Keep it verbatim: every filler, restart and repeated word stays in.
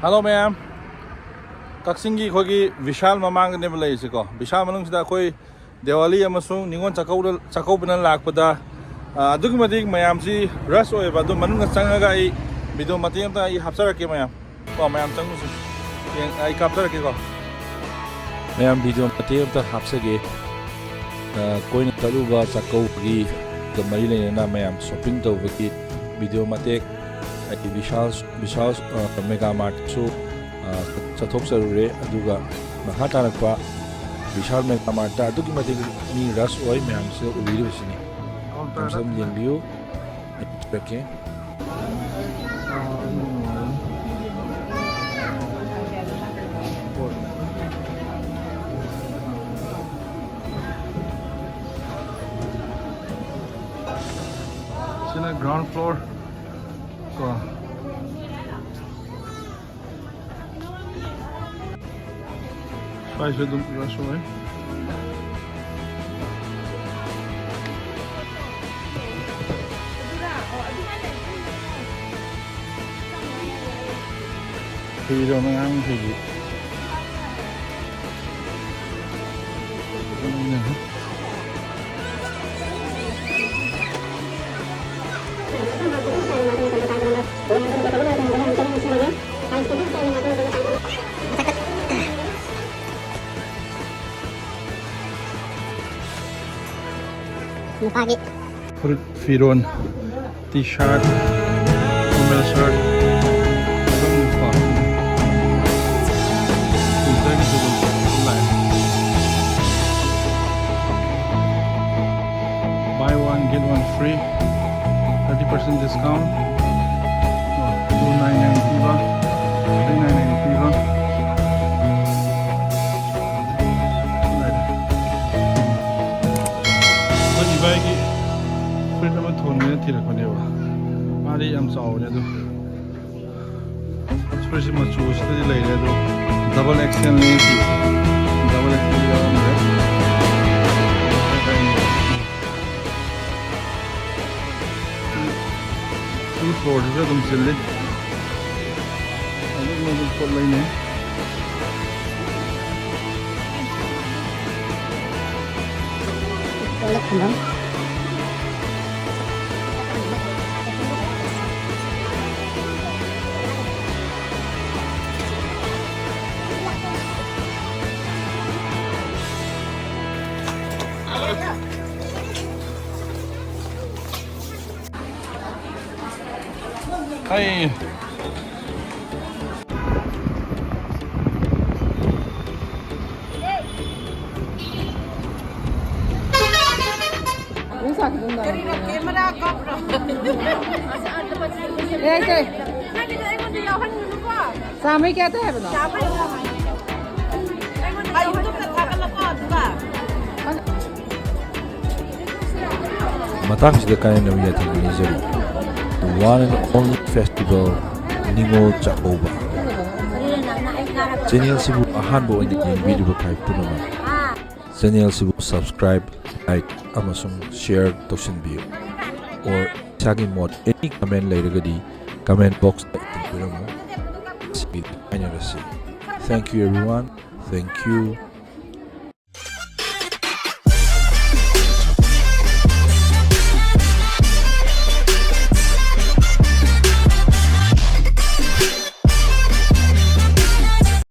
Hello ꯃꯌꯥꯝ, ꯀꯛꯆꯤꯡꯒꯤ ꯑꯩꯈꯣꯏꯒꯤ ꯕꯤꯁꯥꯜ ꯃꯃꯥꯡꯗꯅꯦꯕ ꯂꯩꯔꯤꯁꯦꯀꯣ꯫ ꯕꯤꯁꯥꯜ ꯃꯅꯨꯡꯁꯤꯗ ꯑꯩꯈꯣꯏ ꯗꯤꯋꯥꯂꯤ ꯑꯃꯁꯨꯡ ꯅꯤꯉꯣꯜ ꯆꯥꯛꯀꯧꯗ-, ꯆꯥꯛꯀꯧꯕꯅ ꯂꯥꯛꯄꯗ, ꯑ, ꯑꯗꯨꯛꯀꯤ ꯃꯇꯤꯛ ꯃꯌꯥꯝꯁꯤ ꯔꯁ ꯑꯣꯏꯌꯦꯕ꯫ ꯑꯗꯨ ꯃꯅꯨꯡꯗ ꯆꯪꯉꯒ ꯑꯩ ꯚꯤꯗꯤꯑꯣ ꯃꯇꯦꯛ ꯑꯃꯇ ꯑꯩ ꯍꯥꯞꯆꯔꯛꯀꯦ ꯃꯌꯥꯝ꯫ ꯀꯣ, ꯃꯌꯥꯝ ꯆꯪꯉꯨꯁꯤ꯫ ꯌꯦꯡ-, ꯑꯩ ꯀꯥꯞꯆꯔꯛꯀꯦꯀꯣ꯫ ꯃꯌꯥꯝ ꯚꯤꯗꯤꯑꯣ ꯃꯇꯦꯛ ꯑꯃꯇ ꯍꯥꯞꯆꯒꯦ꯫ ꯑ, ꯀꯣꯏꯅ ꯆꯠꯂꯨꯕ ꯆꯥꯛꯀꯧꯕꯒꯤ ꯃꯔꯤ ꯂꯩꯅꯅ ꯃꯌꯥꯝ ꯁꯣꯞꯄꯤꯡ ꯇꯧꯕꯒꯤ ꯚꯤꯗꯤꯑꯣ ꯃꯇꯦꯛ, ꯍꯥꯏꯗꯤ ꯕꯤꯁꯥꯜ, ꯕꯤꯁꯥꯜ, ꯑ, ꯃꯦꯒꯥ ꯃꯥꯔꯠꯁꯨ, ꯑ, ꯆꯠꯊꯣꯛꯆꯔꯨꯔꯦ꯫ ꯑꯗꯨꯒ ꯃꯈꯥ ꯇꯥꯔꯛꯄ ꯕꯤꯁꯥꯜ ꯃꯦꯒꯥ ꯃꯥꯔꯠꯇ ꯑꯗꯨꯛꯀꯤ ꯃꯇꯤꯛ ꯃꯤ ꯔꯁ ꯑꯣꯏ, ꯃꯌꯥꯝꯁꯤꯗ ꯎꯕꯤꯔꯤꯕꯁꯤꯅꯤ꯫ ꯃꯌꯥꯝꯁꯨ ꯑꯗꯨꯝ ꯌꯦꯡꯕꯤꯌꯨ꯫ ꯍꯥꯏꯖꯔꯛꯀꯦ꯫ ꯁꯤꯅ ground floor ꯀꯣ꯫ ꯁ꯭ꯋꯥꯏꯁꯨ ꯑꯗꯨꯝ ꯔꯁ ꯑꯣꯏ꯫ ꯐꯤꯔꯣꯟ ꯑꯉꯥꯡꯁꯤꯡꯒꯤ꯫ ꯅꯨꯄꯥꯒꯤ ꯐꯨꯔꯤꯠ ꯐꯤꯔꯣꯟ, ꯇꯤ ꯁꯥꯔꯠ, ꯐꯣꯔꯃꯦꯜ ꯁꯥꯔꯠ, ꯑꯗꯨꯝ ꯀꯣ, ꯋꯤꯟꯇꯔꯒꯤꯁꯨ ꯑꯗꯨꯝ ꯂꯥꯛꯑꯦ꯫ Buy one, get one free, thirty percent discount, two nine nine ꯄꯤꯕ, three nine nine ꯄꯤꯕ꯫ ꯑꯩꯈꯣꯏ ꯏꯕꯥꯏꯒꯤ ꯐꯨꯔꯤꯠ ꯑꯃ ꯊꯣꯟꯒꯦꯅ ꯊꯤꯔꯛꯄꯅꯦꯕ꯫ ꯃꯥꯗꯤ ꯌꯥꯝ ꯆꯥꯎꯕꯅꯦ ꯑꯗꯣ꯫ ꯐꯨꯔꯤꯠꯁꯤ ꯃꯆꯨꯁꯤꯗꯗꯤ ꯂꯩꯔꯦ ꯑꯗꯣ, double XL ꯅꯦ ꯁꯤ꯫ Double XL ꯌꯥꯎꯔꯝꯗ꯭ꯔꯦ꯫ ꯁꯤ floor ꯁꯤꯁꯨ ꯑꯗꯨꯝ ꯆꯤꯜꯂꯤ꯫ ꯑꯗꯨꯝ ꯄꯣꯠ ꯂꯩꯅꯩ꯫ Hey. ꯆꯥꯝꯃꯩ ꯀꯌꯥ ꯇꯧ ꯍꯥꯏꯕꯅꯣ? ꯃꯇꯥꯡꯁꯤꯗ ꯀꯥꯏꯅꯅꯕ ꯌꯥꯊꯪ ꯅꯤꯖꯔꯤ꯫ The one and only festival, Ningol Chakkouba. ꯆꯦꯅꯦꯜꯁꯤꯕꯨ ꯑꯍꯥꯟꯕ ꯑꯣꯏꯅ ꯌꯦꯡꯕꯤꯔꯤꯕ ꯈꯥꯏ ꯄꯨꯝꯅꯃꯛ, ꯆꯦꯅꯦꯜꯁꯤꯕꯨ subscribe, like ꯑꯃꯁꯨꯡ share ꯇꯧꯁꯤꯟꯕꯤꯌꯨ꯫ Or ꯏꯁꯥꯒꯤ ꯃꯣꯠ, any comment ꯂꯩꯔꯒꯗꯤ comment box ꯇ ꯏꯕꯤꯔꯝꯃꯨ꯫ ꯉꯁꯤꯒꯤꯗꯤ ꯀꯥꯏꯅꯔꯁꯤ꯫ Thank you everyone. Thank you.